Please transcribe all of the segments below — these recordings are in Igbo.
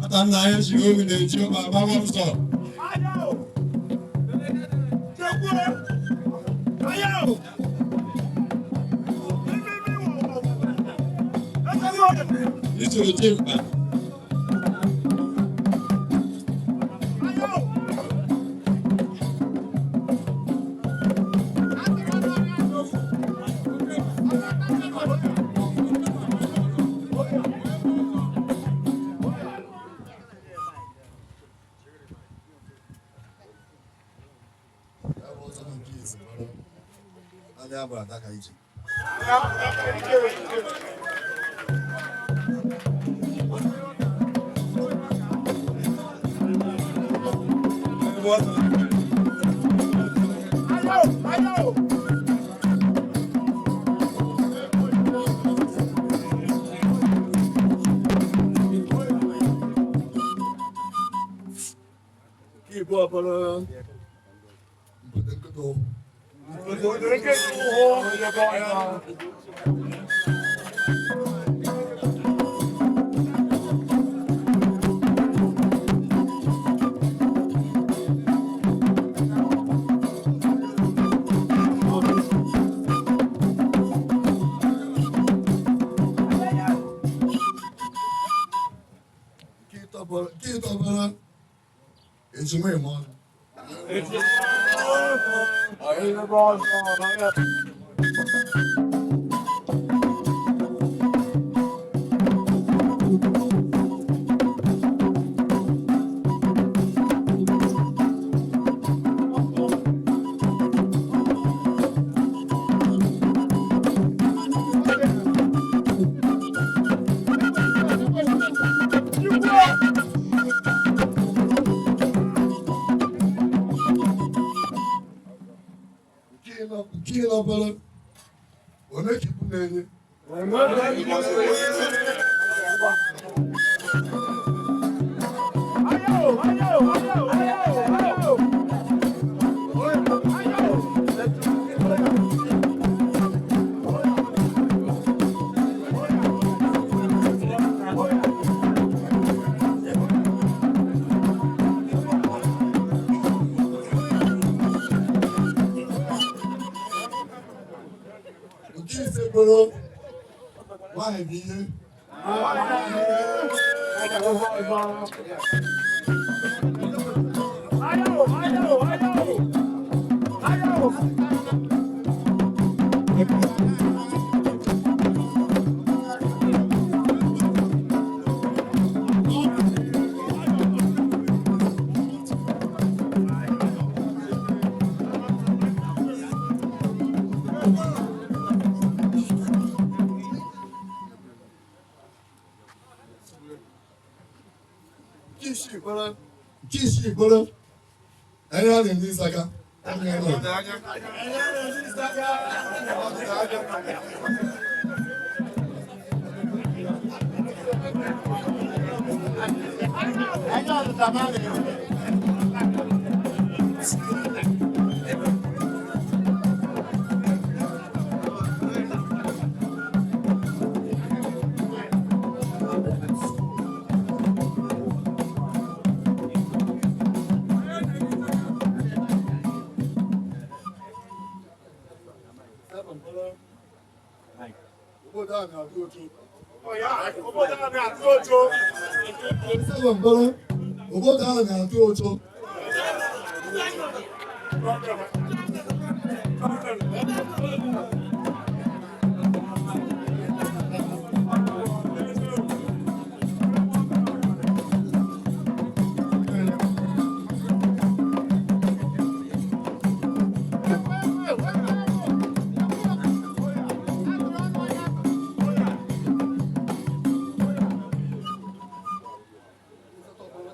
Ata nna anyị siri obi na-eji ụkpa agbawa ọsọ. Isoro dimkpa. Ebe ọzọ na nke isi mara, anya abụ adaka ije. Ebe ọzọ nke ibu ọbụla mbodo nkịta ụkwụ. Nke ịtọbara ejima ime ọnụ. Nke ịnọbara one ka ibu na-enye. Nke ise bụrụ nwaanyị bụ ihe. Nke isii bụrụ nke isii bụrụ anya a na-eme ịsaka. Obodo a na-atụ ụtụ. Seven bụrụ obodo ahụ na-atụ ụtụ.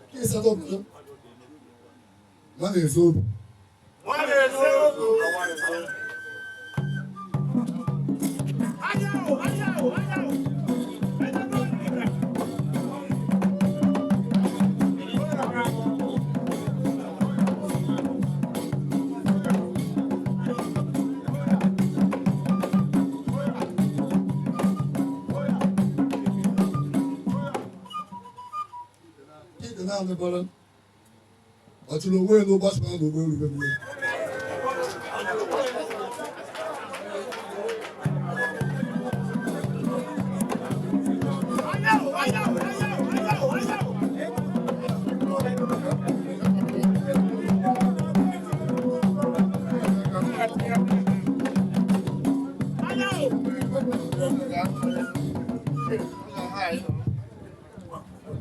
Nke ịsatọ bụrụ nwa na-ezo obi. Chidi naanị bọrọ ọ chụrụ onwe elu gbasara na ụgbọelu be mmiri.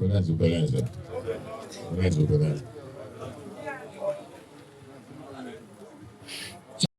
Beleza, beleza. Beleza, beleza.